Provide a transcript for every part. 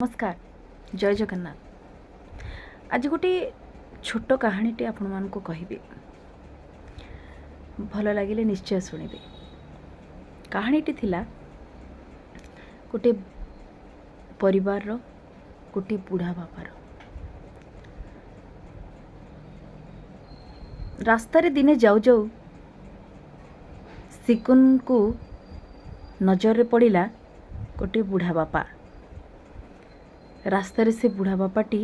ନମସ୍କାର, ଜୟ ଜଗନ୍ନାଥ। ଆଜି ଗୋଟିଏ ଛୋଟ କାହାଣୀଟି ଆପଣମାନଙ୍କୁ କହିବି, ଭଲ ଲାଗିଲେ ନିଶ୍ଚୟ ଶୁଣିବେ। କାହାଣୀଟି ଥିଲା ଗୋଟେ ପରିବାରର ଗୋଟିଏ ବୁଢ଼ା ବାପାର। ରାସ୍ତାରେ ଦିନେ ଯାଉ ଯାଉ ଶିକୁନକୁ ନଜରରେ ପଡ଼ିଲା ଗୋଟିଏ ବୁଢ଼ା ବାପା। ରାସ୍ତାରେ ସେ ବୁଢ଼ା ବାପାଟି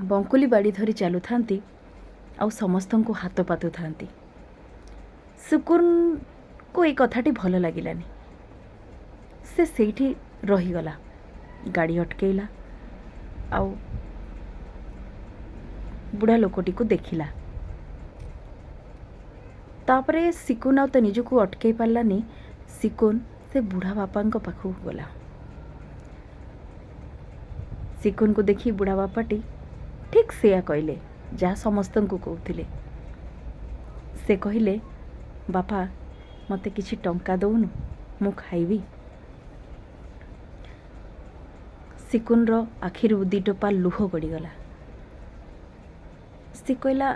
ବଙ୍କୁଲି ବାଡ଼ି ଧରି ଚାଲୁଥାନ୍ତି ଆଉ ସମସ୍ତଙ୍କୁ ହାତ ପାତୁଥାନ୍ତି। ଶୁକୁନକୁ ଏଇ କଥାଟି ଭଲ ଲାଗିଲାନି। ସେ ସେଇଠି ରହିଗଲା, ଗାଡ଼ି ଅଟକେଇଲା ଆଉ ବୁଢ଼ା ଲୋକଟିକୁ ଦେଖିଲା। ତାପରେ ଶିକୁନ ଆଉ ତ ନିଜକୁ ଅଟକେଇ ପାରିଲାନି। ଶିକୁନ ସେ ବୁଢ଼ା ବାପାଙ୍କ ପାଖକୁ ଗଲା। ଶିକୁନକୁ ଦେଖି ବୁଢ଼ା ବାପାଟି ଠିକ୍ ସେୟା କହିଲେ ଯାହା ସମସ୍ତଙ୍କୁ କହୁଥିଲେ। ସେ କହିଲେ, ବାପା, ମୋତେ କିଛି ଟଙ୍କା ଦଉନୁ, ମୁଁ ଖାଇବି। ଶିକୁନର ଆଖିରୁ 2 ଟୋପା ଲୁହ ଗଡ଼ିଗଲା। ସେ କହିଲା,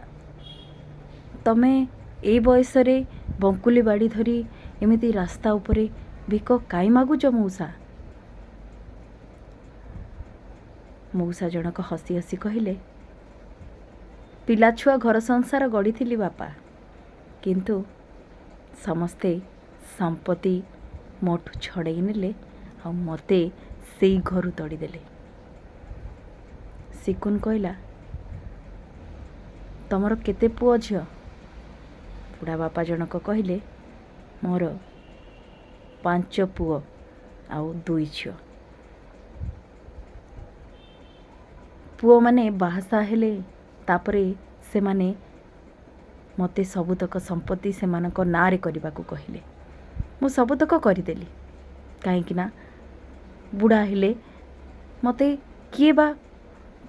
ତମେ ଏଇ ବୟସରେ ବଙ୍କୁଲି ବାଡ଼ି ଧରି ଏମିତି ରାସ୍ତା ଉପରେ ଭିକ କାଇଁ ମାଗୁଛ ମଉସା? ମଉସା ଜଣକ ହସି ହସି କହିଲେ, ପିଲାଛୁଆ ଘର ସଂସାର ଗଢ଼ିଥିଲି ବାପା, କିନ୍ତୁ ସମସ୍ତେ ସମ୍ପତ୍ତି ମୋଠୁ ଛଡ଼େଇ ନେଲେ ଆଉ ମୋତେ ସେଇ ଘରୁ ତଡ଼ିଦେଲେ। ଶିକୁନ କହିଲା, ତମର କେତେ ପୁଅ ଝିଅ? ବୁଢ଼ା ବାପା ଜଣକ କହିଲେ, ମୋର 5 ପୁଅ ଆଉ 2 ଝିଅ। ପୁଅମାନେ ବାହାସାହା ହେଲେ, ତାପରେ ସେମାନେ ମୋତେ ସବୁତକ ସମ୍ପତ୍ତି ସେମାନଙ୍କ ନାଁରେ କରିବାକୁ କହିଲେ। ମୁଁ ସବୁତକ କରିଦେଲି, କାହିଁକିନା ବୁଢ଼ା ହେଲେ ମୋତେ କିଏ ବା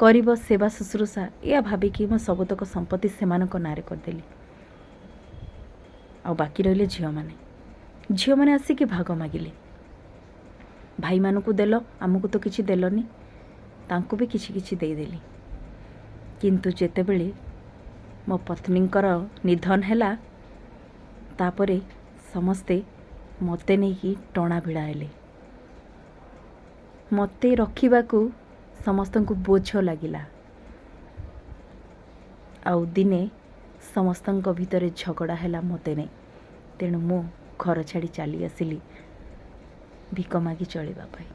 କରିବ ସେବା ଶୁଶ୍ରୂଷା, ଏହା ଭାବିକି ମୁଁ ସବୁତକ ସମ୍ପତ୍ତି ସେମାନଙ୍କ ନାଁରେ କରିଦେଲି। ଆଉ ବାକି ରହିଲେ ଝିଅମାନେ। ଝିଅମାନେ ଆସିକି ଭାଗ ମାଗିଲେ। ଭାଇମାନଙ୍କୁ ଦେଲ, ଆମକୁ ତ କିଛି ଦେଲନି। ତାଙ୍କୁ ବି କିଛି କିଛି ଦେଇଦେଲି। କିନ୍ତୁ ଯେତେବେଳେ ମୋ ପତ୍ନୀଙ୍କର ନିଧନ ହେଲା, ତାପରେ ସମସ୍ତେ ମୋତେ ନେଇକି ଟଣା ଭିଡ଼ା ହେଲେ। ମୋତେ ରଖିବାକୁ ସମସ୍ତଙ୍କୁ ବୋଝ ଲାଗିଲା। ଆଉ ଦିନେ ସମସ୍ତଙ୍କ ଭିତରେ ଝଗଡ଼ା ହେଲା ମୋତେ ନେଇ। ତେଣୁ ମୁଁ ଘର ଛାଡ଼ି ଚାଲି ଆସିଲି ଭିକ ମାଗି ଚଳିବା ପାଇଁ।